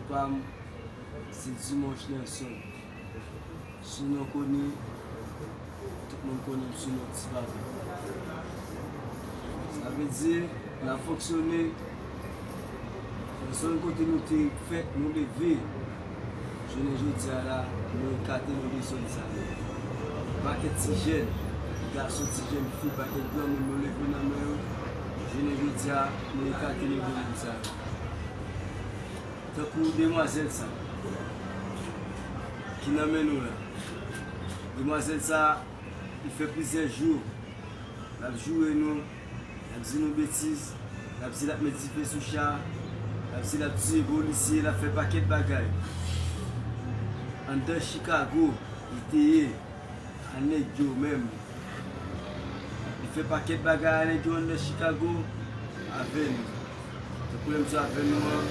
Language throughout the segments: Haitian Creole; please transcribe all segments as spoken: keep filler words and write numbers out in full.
Pa m, se Dimanche Nelson. Sou non koni, tout moun konnen m sou non Ti Papa. Sa vle di, n ap fonksyone nan zòn kote nou te fèt, nou leve. Jounen jodi a la, nou ekate nou de zòn sa yo. Pakèt ti jèn, gason, ti jèn, fi, pakèt granmoun, nou leve nan men yo. Jounen jodi a, nou ekate nou de moun sa yo. Tankou demwazèl sa ki nan men nou la. Demwazèl sa, li fè plizyè jou l ap joure nou, l ap di nou betiz, l ap di l ap met dife sou cha, l ap di l ap tiye polisye, l ap fè pakèt bagay. Anndan Chicago, li te ye. A nèg yo menm. Li fè pakèt bagay a nèg yo anndan Chicago avè nou. Tankou lè m di avè nou an,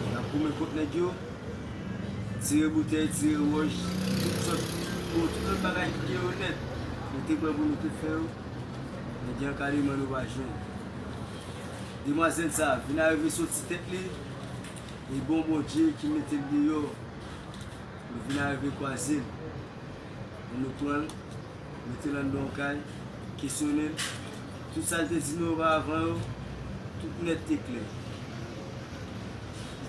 n ap goumen kont nèg yo, tire boutèy, tire wòch, tout sòt, bon, tout lòt bagay ki gen yo nèt. Nou te pran pou nou te fè yo, nèg yo an kaleman nou pa jwenn. Demwazèl sa a vin arive soti tèt li, e bon Bondye ki mete l deyò. Nou vin arive kwaze l. Pou nou pran l, mete l anndan yon kay, kesyone l. Tout sa l te di nou oparavan yo, tout nèt te klè.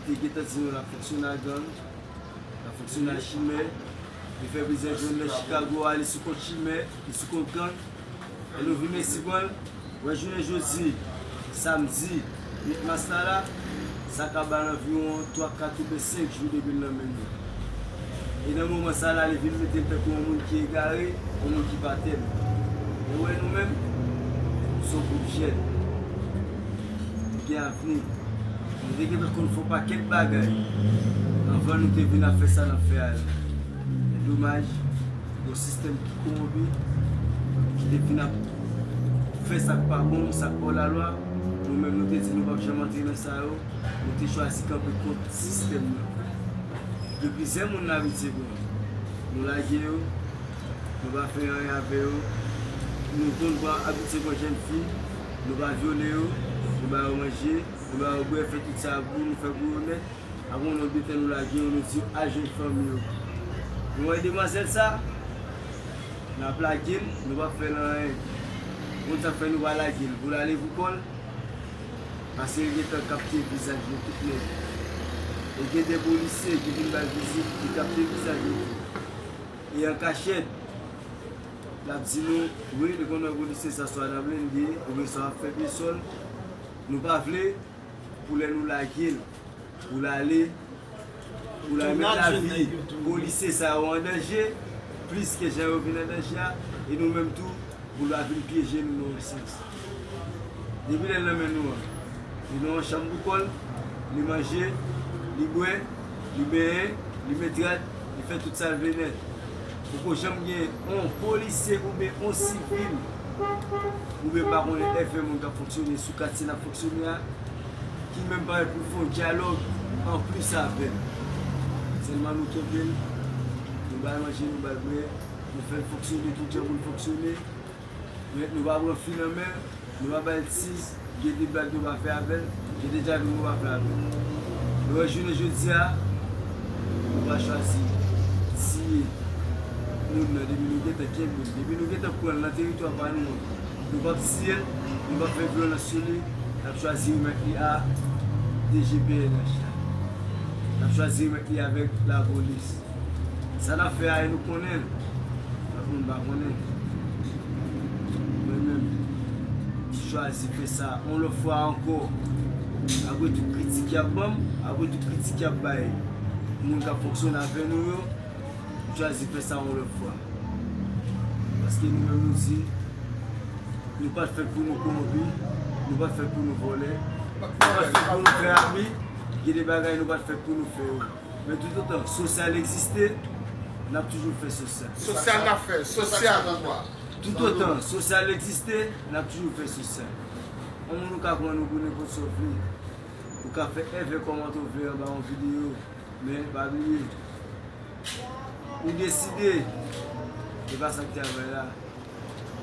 Li te gentan di nou l ap fonksyone ak gang, l ap fonksyone ak chimè. Li fè plizyè jou nan Chicago a, li sou kont chimè, li sou kont gang. E nou vin resi pran l. Wè jounen jodi, samdi uit mas la la, sa ka ba l anviwon twa, kat oubyen senk jou depi l nan men nou. E nan moman sa la, li vin mete l tankou yon moun ki egare, yon moun ki pa tèm. Men wè nou menm, se yon gwoup jèn. Nou gen avni. Nou te gentan konn fè yon pakèt bagay anvan nou te vin ap fè sa n ap fè a la. Men domaj, yon sistèm ki kowonpi, ki te vin ap fè sa k pa bon, sa k òlalwa, nou menm nou te di nou p ap janm antre nan sa yo, nou te chwazi kanpe kont sistèm nan. Gen plizyè moun n abitye pran, nou lage yo, nou pa fè anyen avè yo, nou konn pran abitye pran jèn fi, nou pa vyole yo, nou ba yo manje, nou ba yo bwè, fè tout sa pou nou fè pou yo nèt. Apre yon lòt de tan nou lage yo, nou di yo al jwenn fanmi yo. Nou wè demwazèl sa, n ap lage l, nou p ap fè l anyen. Konn sa k fè nou pa lage l, pou l ale pou kò l, paske l gentan kapte vizaj nou tout nèt. E gen de polisye ki vin ba l vizit, ki kapte vizaj nou tou. E an kachèt, l ap di nou, wi, li konn wè polisye sa swa nan blende, oubyen sa w ap fè pyesòl. Nou pa vle, pou lè nou lage l, pou l ale, pou l al met lavi polisye sa yo an danje, plis ke jan yo vin an danje a, e nou menm tou, pou l pa vin pyeje nou nan yon sans. Depi lè l nan men nou an, li nan yon chanm pou kò l, li manje, li bwè, li benyen, li met rad, li fè tout sa l vle nèt. Poko janm gen yon polisye oubyen yon sivil, oubyen pa konnen F M moun k ap fonksyone sou katye n ap fonksyone a, ki menm parèt pou fè yon dyalòg anplis avè l. Sèlman nou kenbe l, nou ba l manje, nou ba l bwè, nou fè l fonksyone tout jan pou l fonksyone. Men nou pa pran fi nan men l, nou pa ba l sis, gen de blag nou pa fè avè l, gen de dyalòg nou pa fè avè l. Nou wè jounen jodi a, nou pa chwazi tiye moun nan depi nou gentan kenbe l, depi nou gentan pran l nan teritwa pa nou an. Nou p ap tiye l, nou p ap fè vyolans sou li, n ap chwazi remèt li a D G P N H la. N ap chwazi remèt li avèk lapolis. Sa n ap fè a, e nou konnen l. Lòt moun pa konnen. Mwen menm, m chwazi fè sa yon lòt fwa ankò. Apre tout kritik y ap ban m, apre tout kritik y ap bay moun k ap fonksyone avè nou yo, m chwazi fè sa yon lòt fwa. Paske nou menm nou di, nou pa t fèt pou nou kowonpi, nou pa t fèt pou nou vòlè, nou pa t fèt pou nou fè abyi, gen de bagay nou pa t fèt pou nou fè yo. Men toutotan sosyal egziste, n ap toujou fè sosyal. Sosyal n ap fè, sosyal. Toutotan sosyal egziste, n ap toujou fè sosyal. Yon moun ou ka pran nou pou nenpòt sa w vle. Ou ka fè èvè kòmantè w vle anba yon videyo, men pa bliye, ou deside, se pa sa k travay la.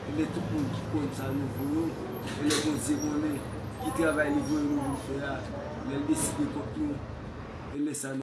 E lè tout moun ki konn sa nou vle yo, e lè Bondye konnen ki travay li voye nou vin fè a, lè l deside kont nou, e lè sa nou